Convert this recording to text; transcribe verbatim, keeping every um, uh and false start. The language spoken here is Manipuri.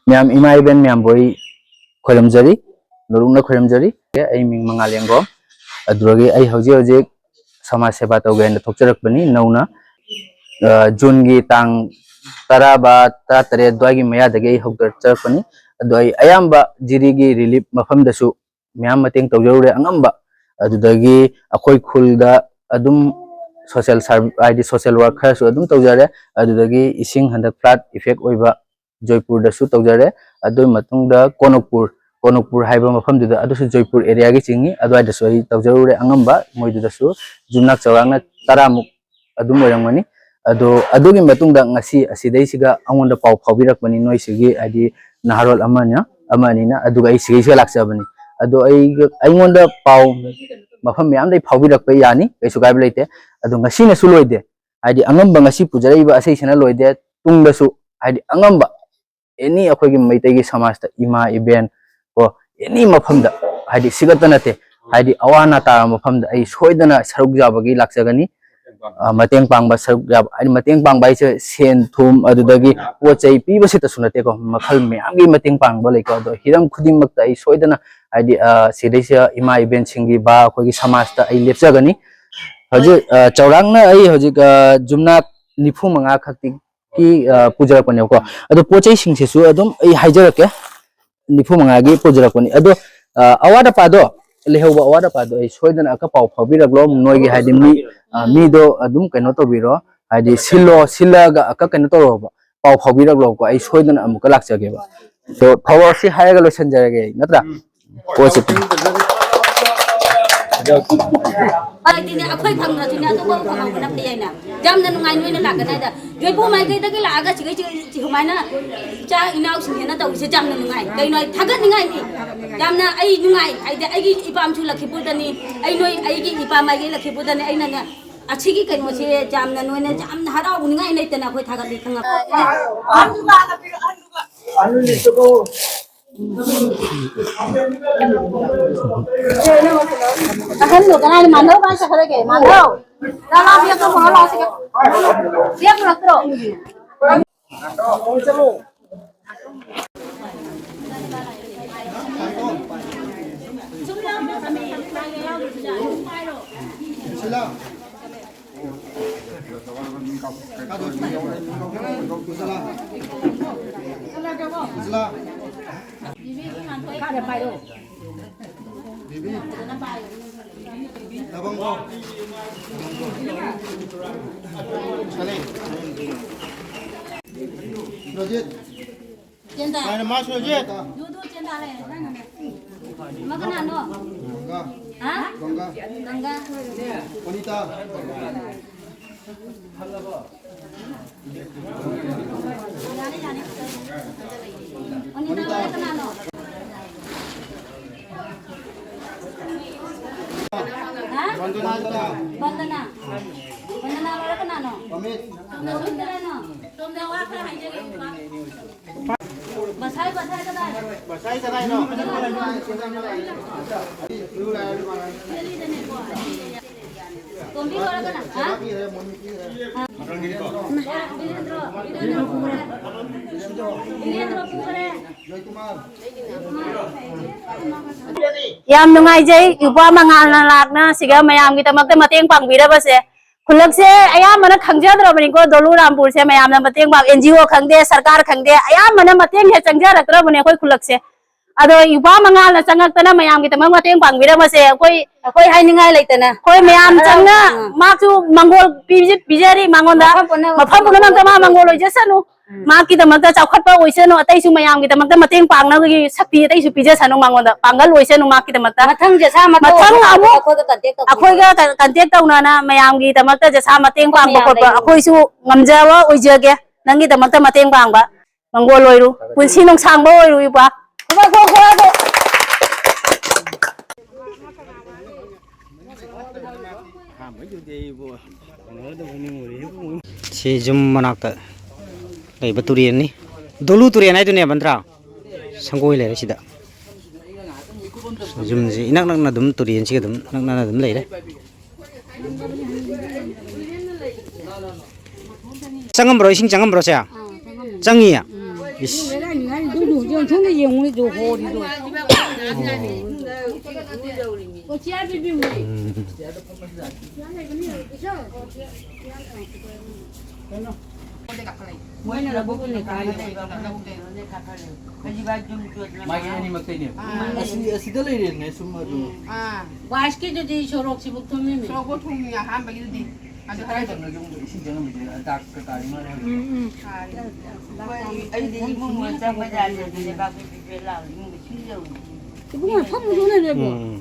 ꯃꯌꯥꯝ, ꯏꯃꯥ ꯏꯕꯦꯟ ꯃꯌꯥꯝꯕꯨ ꯑꯩ ꯈꯣꯏꯔꯝꯖꯔꯤ, ꯅꯣꯂꯨꯛꯅ ꯈꯣꯏꯔꯝꯖꯔꯤ꯫ ꯑꯩ ꯃꯤꯡ ꯃꯉꯥꯜ ꯂꯦꯡꯒꯣꯝ꯫ ꯑꯗꯨꯗꯒꯤ ꯑꯩ ꯍꯧꯖꯤꯛ ꯍꯧꯖꯤꯛ ꯁꯃꯥꯖ ꯁꯦꯕꯥ ꯇꯧꯒꯦ ꯍꯥꯏꯅ ꯊꯣꯛꯆꯔꯛꯄꯅꯤ ꯅꯧꯅ꯫ ꯑ, ꯖꯨꯟꯒꯤ ꯇꯥꯡ ꯇꯔꯥ ꯕꯥ ꯇꯔꯥꯇꯔꯦꯠ ꯑꯗꯨꯋꯥꯏꯒꯤ ꯃꯌꯥꯗꯒꯤ ꯑꯩ ꯍꯧꯒꯠꯆꯔꯛꯄꯅꯤ꯫ ꯑꯗꯣ ꯑꯩ ꯑꯌꯥꯝꯕ ꯖꯤꯔꯤꯒꯤ ꯔꯤꯂꯤꯞ ꯃꯐꯝꯗꯁꯨ ꯃꯌꯥꯝ ꯃꯇꯦꯡ ꯇꯧꯖꯔꯨꯔꯦ ꯑꯉꯝꯕ꯫ ꯑꯗꯨꯗꯒꯤ ꯑꯩꯈꯣꯏ ꯈꯨꯜꯗ ꯑꯗꯨꯝ ꯁꯣꯁꯦꯜ ꯁꯥꯔ-, ꯍꯥꯏꯗꯤ ꯁꯣꯁꯦꯜ ꯋꯥꯔꯛ ꯈꯔꯁꯨ ꯑꯗꯨꯝ ꯇꯧꯖꯔꯦ꯫ ꯑꯗꯨꯗꯒꯤ ꯏꯁꯤꯡ ꯍꯟꯗꯛ ꯐ꯭ꯂꯠ ꯏꯐꯦꯛ ꯑꯣꯏꯕ ꯖꯣꯏꯄꯨꯔꯗꯁꯨ ꯇꯧꯖꯔꯦ꯫ ꯑꯗꯨꯒꯤ ꯃꯇꯨꯡꯗ ꯀꯣꯅꯛꯄꯨꯔ, ꯀꯣꯅꯛꯄꯨꯔ ꯍꯥꯏꯕ ꯃꯐꯝꯗꯨꯗ, ꯑꯗꯨꯁꯨ ꯖꯣꯏꯄꯨꯔ ꯑꯦꯔꯤꯌꯥꯒꯤ ꯆꯤꯡꯏ, ꯑꯗꯨꯋꯥꯏꯗꯁꯨ ꯑꯩ ꯇꯧꯖꯔꯨꯔꯦ ꯑꯉꯝꯕ꯫ ꯃꯣꯏꯗꯨꯗꯁꯨ ꯌꯨꯝꯅꯥꯛ ꯆꯥꯎꯔꯥꯛꯅ ꯇꯔꯥꯃꯨꯛ ꯑꯗꯨꯝ ꯑꯣꯏꯔꯝꯒꯅꯤ꯫ ꯑꯗꯣ ꯑꯗꯨꯒꯤ ꯃꯇꯨꯡꯗ ꯉꯁꯤ ꯑꯁꯤꯗꯩꯁꯤꯒ ꯑꯩꯉꯣꯟꯗ ꯄꯥꯎ ꯐꯥꯎꯕꯤꯔꯛꯄꯅꯤ ꯅꯣꯏꯁꯤꯒꯤ, ꯍꯥꯏꯗꯤ ꯅꯍꯥꯔꯣꯜ ꯑꯃꯅ, ꯑꯃ ꯑꯅꯤꯅ, ꯑꯗꯨꯒ ꯑꯩ ꯁꯤꯒꯩꯁꯤꯒ ꯂꯥꯛꯆꯕꯅꯤ꯫ ꯑꯗꯣ ꯑꯩꯒ, ꯑꯩꯉꯣꯟꯗ ꯄꯥꯎ ꯃꯐꯝ ꯃꯌꯥꯝꯗꯒꯤ ꯐꯥꯎꯕꯤꯔꯛꯄ ꯌꯥꯅꯤ, ꯀꯩꯁꯨ ꯀꯥꯏꯕ ꯂꯩꯇꯦ꯫ ꯑꯗꯣ ꯉꯁꯤꯅꯁꯨ ꯂꯣꯏꯗꯦ, ꯍꯥꯏꯗꯤ ꯑꯉꯝꯕ ꯉꯁꯤ ꯄꯨꯖꯔꯛꯏꯕ ꯑꯁꯤꯁꯤꯅ ꯂꯣꯏꯗꯦ꯫ ꯇꯨꯡꯗꯁꯨ, ꯍꯥꯏꯗꯤ ꯑꯉꯝꯕ ꯑꯦꯅꯤ ꯑꯩꯈꯣꯏꯒꯤ ꯃꯩꯇꯩꯒꯤ ꯁꯃꯥꯖꯇ ꯏꯃꯥ ꯏꯕꯦꯟ ꯀꯣ, ꯑꯦꯅꯤ ꯃꯐꯝꯗ, ꯍꯥꯏꯗꯤ ꯁꯤꯈꯛꯇ ꯅꯠꯇꯦ, ꯍꯥꯏꯗꯤ ꯑꯋꯥ ꯑꯅꯥ ꯇꯥꯔꯕ ꯃꯐꯝꯗ ꯑꯩ ꯁꯣꯏꯗꯅ ꯁꯔꯨꯛ ꯌꯥꯕꯒꯤ ꯂꯥꯛꯆꯒꯅꯤ꯫ ꯑ, ꯃꯇꯦꯡ ꯄꯥꯡꯕ ꯁꯔꯨꯛ ꯌꯥꯕ, ꯍꯥꯏꯗꯤ ꯃꯇꯦꯡ ꯄꯥꯡꯕ ꯍꯥꯏꯁꯦ ꯁꯦꯟ ꯊꯨꯝ, ꯑꯗꯨꯗꯒꯤ ꯄꯣꯠ ꯆꯩ ꯄꯤꯕꯁꯤꯇꯁꯨ ꯅꯠꯇꯦꯀꯣ, ꯃꯈꯜ ꯃꯌꯥꯝꯒꯤ ꯃꯇꯦꯡ ꯄꯥꯡꯕ ꯂꯩꯀꯣ꯫ ꯑꯗꯣ ꯍꯤꯔꯝ ꯈꯨꯗꯤꯡꯃꯛꯇ ꯑꯩ ꯁꯣꯏꯗꯅ, ꯍꯥꯏꯗꯤ, ꯑ, ꯁꯤꯗꯩꯁꯤꯗ ꯏꯃꯥ ꯏꯕꯦꯟꯁꯤꯡꯒꯤ ꯕꯥ ꯑꯩꯈꯣꯏꯒꯤ ꯁꯃꯥꯖꯇ ꯑꯩ ꯂꯦꯞꯆꯒꯅꯤ꯫ ꯍꯧꯖꯤꯛ, ꯑ, ꯆꯥꯎꯔꯥꯛꯅ ꯑꯩ ꯍꯧꯖꯤꯛ, ꯑ, ꯌꯨꯝꯅꯥꯛ ꯅꯤꯐꯨ ꯃꯉꯥ ꯈꯛꯇꯤ ꯀꯤ, ꯑ, ꯄꯨꯖꯔꯛꯄꯅꯦꯕꯀꯣ꯫ ꯑꯗꯣ ꯄꯣꯠ ꯆꯩꯁꯤꯡꯁꯤꯁꯨ ꯑꯗꯨꯝ ꯑꯩ ꯍꯥꯏꯖꯔꯛꯀꯦ, ꯅꯤꯐꯨ ꯃꯉꯥꯒꯤ ꯄꯨꯖꯔꯛꯄꯅꯤ꯫ ꯑꯗꯣ, ꯑ, ꯑꯋꯥꯠ ꯑꯄꯥꯗꯣ, ꯂꯩꯍꯧꯕ ꯑꯋꯥꯠ ꯑꯄꯥꯗꯣ ꯑꯩ ꯁꯣꯏꯗꯅ ꯑꯃꯨꯛꯀ ꯄꯥꯎ ꯐꯥꯎꯕꯤꯔꯛꯂꯣ꯫ ꯅꯣꯏꯒꯤ ꯍꯥꯏꯗꯤ ꯃꯤ, ꯑ, ꯃꯤꯗꯣ ꯑꯗꯨꯝ ꯀꯩꯅꯣ ꯇꯧꯕꯤꯔꯣ, ꯍꯥꯏꯗꯤ ꯁꯤꯜꯂꯣ, ꯁꯤꯜꯂꯒ ꯑꯃꯨꯛꯀ ꯀꯩꯅꯣ ꯇꯧꯔꯣꯕ, ꯄꯥꯎ ꯐꯥꯎꯕꯤꯔꯛꯂꯣꯀꯣ, ꯑꯩ ꯁꯣꯏꯗꯅ ꯑꯃꯨꯛꯀ ꯂꯥꯛꯆꯒꯦꯕ꯫ ꯑꯗꯣ ꯐꯥꯎꯔꯛꯑꯁꯤ ꯍꯥꯏꯔꯒ ꯂꯣꯏꯁꯤꯟꯖꯔꯒꯦ ꯑꯩ, ꯅꯠꯇ꯭ꯔꯥ? ꯄꯣꯠꯁꯦ ꯄꯤ-, ꯍꯥꯏꯗꯤꯅꯦ, ꯑꯩꯈꯣꯏ ꯐꯪꯗ꯭ꯔꯁꯨꯅꯦ, ꯑꯇꯣꯞꯄ ꯑꯃ ꯐꯪꯍꯧꯕꯅ ꯐꯩ ꯍꯥꯏꯅ꯫ ꯌꯥꯝꯅ ꯅꯨꯡꯉꯥꯏ ꯅꯣꯏꯅ ꯂꯥꯛꯀꯅꯤ ꯍꯥꯏꯗ꯫ ꯖꯣꯏꯄꯨꯔ ꯃꯥꯏꯀꯩꯗꯒꯤ ꯂꯥꯛꯑꯒ ꯁꯤꯒꯩ ꯁꯤ-, ꯁꯨꯃꯥꯏꯅ ꯏꯆꯥ ꯏꯅꯥꯎꯁꯤꯡꯁꯤꯅ ꯇꯧꯔꯤꯁꯦ ꯌꯥꯝꯅ ꯅꯨꯡꯉꯥꯏ꯫ ꯀꯩꯅꯣ ꯍꯥꯏ, ꯊꯥꯒꯠꯅꯤꯡꯉꯥꯏꯅꯤ꯫ ꯌꯥꯝꯅ ꯑꯩ ꯅꯨꯡꯉꯥꯏ꯫ ꯍꯥꯏꯗꯤ ꯑꯩꯒꯤ ꯏꯄꯥꯝꯁꯨ ꯂꯛꯈꯤꯄꯨꯔꯗꯅꯤ, ꯑꯩ ꯅꯣꯏ, ꯑꯩꯒꯤ ꯏꯄꯥ ꯃꯥꯏꯀꯩ ꯂꯛꯈꯤꯄꯨꯔꯗꯅꯤ꯫ ꯑꯩꯅꯅꯦ, ꯑꯁꯤꯒꯤ ꯀꯩꯅꯣꯁꯦ ꯌꯥꯝꯅ ꯅꯣꯏꯅ ꯌꯥꯝꯅ ꯍꯔꯥꯎꯅꯤꯡꯉꯥꯏ ꯂꯩꯇꯅ ꯑꯩꯈꯣꯏ ꯊꯥꯒꯠꯂꯤ, ꯈꯪꯉꯕ? ꯑꯍꯟꯗꯣ ꯀꯅꯥꯏꯅ ꯃꯥꯟꯅꯧ ꯀꯥꯏ ꯆꯠꯈ꯭ꯔꯒꯦ? ꯃꯥꯟꯅꯧ! ꯂꯥ, ꯂꯥ, ꯕꯦꯒꯇꯣ ꯄꯨꯔꯛꯑꯣ, ꯂꯥꯛꯑꯣ, ꯁꯤꯒ꯫ ꯕꯦꯒ ꯄꯨꯔꯛꯇ꯭ꯔꯣ? ꯁꯤꯂꯥ꯫ ꯁꯤꯂꯥ꯫ ꯕꯤꯕꯤ꯫ ꯂꯕꯪꯒꯣ꯫ ꯁꯂꯦ꯫ ꯔꯣꯖꯤꯠ꯫ ꯆꯦꯟꯗ꯫ ꯀꯥꯏꯅ ꯃꯥꯁꯨ ꯔꯣꯖꯤꯠ꯫ ꯌꯨꯗꯨ ꯆꯦꯟꯗ ꯂꯩ꯫ ꯑꯃ ꯀꯅꯥꯅꯣ? ꯒꯪꯒꯥ꯫ ꯍꯥ? ꯒꯪꯒꯥ꯫ ꯒꯪꯒꯥ꯫ ꯋꯥꯅꯤꯇꯥ꯫ ꯍꯥ? ꯕꯟꯗꯅꯥ꯫ ꯕꯟꯗꯅꯥ ꯂꯣꯏꯔ ꯀꯅꯥꯅꯣ? ꯑꯃꯤꯠ꯫ ꯁꯣꯝꯗ ꯀꯅꯥꯅꯣ? ꯕꯁꯥꯏ, ꯕꯁꯥꯏ ꯀꯗꯥꯏ? ꯕꯁꯥꯏ ꯀꯗꯥꯏꯅꯣ? ꯇꯣꯝꯕꯤ ꯂꯣꯏꯔꯒꯅ, ꯍꯥ? ꯕꯤꯔꯦꯟꯗ꯭ꯔꯣ, ꯕꯤꯔꯦꯟꯗ꯭ꯔꯣ ꯄꯨꯈ꯭ꯔꯦ꯫ ꯕꯤꯔꯦꯟꯗ꯭ꯔꯣ ꯄꯨꯈ꯭ꯔꯦ꯫ ꯌꯥꯝ ꯅꯨꯡꯉꯥꯏꯖꯩ, ꯏꯄ꯭ꯋꯥ ꯃꯉꯥꯜꯅ ꯂꯥꯛꯅ ꯁꯤꯒ ꯃꯌꯥꯝꯒꯤꯗꯃꯛꯇ ꯃꯇꯦꯡ ꯄꯥꯡꯕꯤꯔꯕꯁꯦ꯫ ꯈꯨꯜꯂꯛꯁꯦ ꯑꯌꯥꯝꯕꯅ ꯈꯪꯖꯗ꯭ꯔꯕꯅꯤꯀꯣ, ꯗꯣꯂꯨ ꯔꯥꯝꯄꯨꯔꯁꯦ ꯃꯌꯥꯝꯅ ꯃꯇꯦꯡ ꯄꯥꯡ, ꯑꯦꯟ ꯖꯤ ꯑꯣ ꯈꯪꯗꯦ, ꯁꯔꯀꯥꯔ ꯈꯪꯗꯦ, ꯑꯌꯥꯝꯕꯅ ꯃꯇꯦꯡ ꯍꯦꯛ ꯆꯪꯖꯔꯛꯇ꯭ꯔꯕꯅꯦ ꯑꯩꯈꯣꯏ ꯈꯨꯜꯂꯛꯁꯦ꯫ ꯑꯗꯣ ꯏꯄ꯭ꯋꯥ ꯃꯉꯥꯜꯅ ꯆꯪꯉꯛꯇꯅ ꯃꯌꯥꯝꯒꯤꯗꯃꯛ ꯃꯇꯦꯡ ꯄꯥꯡꯕꯤꯔꯝꯕꯁꯦ ꯑꯩꯈꯣꯏ ꯑꯩꯈꯣꯏ ꯍꯥꯏꯅꯤꯡꯉꯥꯏ ꯂꯩꯇꯅ ꯑꯩꯈꯣꯏ ꯃꯌꯥꯝ ꯆꯪꯅ ꯍꯔꯥꯎꯅ꯫ ꯃꯥꯁꯨ ꯃꯪꯒꯣꯜ ꯄꯤꯖ-, ꯄꯤꯖꯔꯤ ꯃꯉꯣꯟꯗ꯫ ꯃꯐꯝ ꯄꯨꯝꯅꯃꯛ ꯃꯐꯝ ꯄꯨꯝꯅꯃꯛꯇ ꯃꯥ ꯃꯪꯒꯣꯜ ꯑꯣꯏꯖꯁꯅꯨ꯫ ꯎꯝ꯫ ꯃꯍꯥꯛꯀꯤꯗꯃꯛꯇ ꯆꯥꯎꯈꯠꯄ ꯑꯣꯏꯁꯅꯨ, ꯑꯇꯩꯁꯨ ꯃꯌꯥꯝꯒꯤꯗꯃꯛꯇ ꯃꯇꯦꯡ ꯄꯥꯡꯅꯕꯒꯤ ꯁꯛꯇꯤ ꯑꯇꯩꯁꯨ ꯄꯤꯖꯁꯅꯨ ꯃꯉꯣꯟꯗ, ꯄꯥꯡꯒꯜ ꯑꯣꯏꯁꯅꯨ ꯃꯍꯥꯛꯀꯤꯗꯃꯛꯇ꯫ ꯃꯊꯪ ꯖꯁꯥ ꯃꯊꯪ ꯃꯊꯪ ꯑꯃꯨꯛ ꯑꯃꯨꯛ ꯑꯩꯈꯣꯏꯒ contact ꯇꯧꯕꯤꯔꯣ꯫ ꯑꯩꯈꯣꯏꯒ ꯀ-, contact ꯇꯧꯅꯅ ꯃꯌꯥꯝꯒꯤꯗꯃꯛꯇ ꯖꯁꯥ ꯃꯇꯦꯡ ꯑꯩꯈꯣꯏ ꯄꯥꯡꯕ ꯃꯌꯥꯝ ꯈꯣꯠꯄ ꯂꯩꯔꯤꯅꯤ꯫ ꯑꯩꯈꯣꯏꯁꯨ ꯉꯝꯖꯕ ꯑꯣꯏꯖꯒꯦ, ꯅꯪꯒꯤꯗꯃꯛꯇ ꯃꯇꯦꯡ ꯄꯥꯡꯕ꯫ ꯃꯪꯒꯣꯜ ꯑꯣꯏꯔꯨ, ꯄꯨꯟꯁꯤ ꯅꯨꯡꯁꯥꯡꯕ ꯑꯣꯏꯔꯨ ꯏꯄ꯭ꯋꯥ꯫ ꯈꯨꯕꯥꯛ ꯈꯨ, ꯈꯨꯕꯥꯛ ꯈꯨ꯫ ꯁꯤ ꯌꯨꯝ ꯃꯅꯥꯛꯇ ꯂꯩꯕ ꯇꯨꯔꯦꯜꯅꯤ꯫ ꯗꯣꯂꯨ ꯇꯨꯔꯦꯜ ꯍꯥꯏꯗꯨꯅꯦ ꯕꯟꯗ꯭ꯔꯥ? ꯁꯪꯒꯣꯏ ꯂꯩꯔꯦ ꯁꯤꯗ꯫ ꯌꯨꯝꯁꯤ ꯏꯅꯛ ꯅꯛꯅ ꯑꯗꯨꯝ ꯇꯨꯔꯦꯜꯁꯤꯒ ꯑꯗꯨꯝ ꯅꯛꯅꯅ ꯑꯗꯨꯝ ꯂꯩꯔꯦ꯫ ꯆꯪꯉꯝꯕ꯭ꯔꯣ? ꯏꯁꯤꯡ ꯆꯪꯉꯝꯕ꯭ꯔꯣ ꯁꯦ? ꯑꯥ, ꯆꯪꯉꯝꯃꯦ꯫ ꯆꯪꯉꯤꯌꯦ? ꯎꯝ꯫ ꯏꯁ꯫ ꯌꯣꯟꯊꯣꯛꯅ ꯌꯦꯡꯉꯨꯅꯦ, ꯑꯗꯨ ꯍꯣꯔꯤꯗꯣ꯫ ꯎꯝ꯫ ꯃꯣꯏꯅ ꯂꯧꯕꯨꯛꯇꯅꯦ ꯀꯥꯔꯤꯁꯦ꯫ ꯃꯥꯒꯤ ꯑꯅꯤꯃꯛꯇꯩꯅꯦ꯫ ꯑꯁꯤ, ꯑꯁꯤꯗ ꯂꯩꯔꯦꯅꯦ ꯁꯨꯝ ꯑꯗꯨꯝ꯫ ꯑꯥ, ꯋꯥꯏꯁꯀꯤꯗꯨꯗꯤ ꯁꯣꯔꯣꯛꯁꯤꯕꯨ ꯊꯨꯝꯃꯤꯃꯤ꯫ ꯁꯣꯔꯣꯛꯄꯨ ꯊꯨꯝꯃꯤ ꯑꯍꯥꯟꯕꯒꯤꯗꯨꯗꯤ꯫ ꯑꯗꯨ ꯀꯗꯥꯏꯗꯅꯣ ꯌꯨꯝꯗ ꯏꯁꯤꯡ ꯆꯪꯉꯝꯃꯤꯁꯦ? ꯗꯥꯛ ꯀꯩꯀꯥꯗꯤ ꯃꯥꯅ ꯍꯥꯏꯕ꯫ ꯎꯝ, ꯎꯝ꯫ ꯑꯩꯈꯣꯏ, ꯑꯩꯗꯤ ꯏꯃꯨꯡ ꯃꯅꯨꯡ ꯆꯪꯕ ꯌꯥꯗꯦ꯫ ꯑꯗꯨ ꯂꯩꯕꯥꯛ ꯄꯦꯄꯦ ꯂꯥꯎ ꯏꯃꯨꯡꯗ ꯏꯁꯤꯡ ꯌꯧꯔꯤ꯫ ꯏꯕꯨꯡꯉꯣ, ꯐꯝꯃꯨꯁꯣ ꯅꯣꯏ ꯂꯣꯏꯕꯣ꯫ ꯎꯝ꯫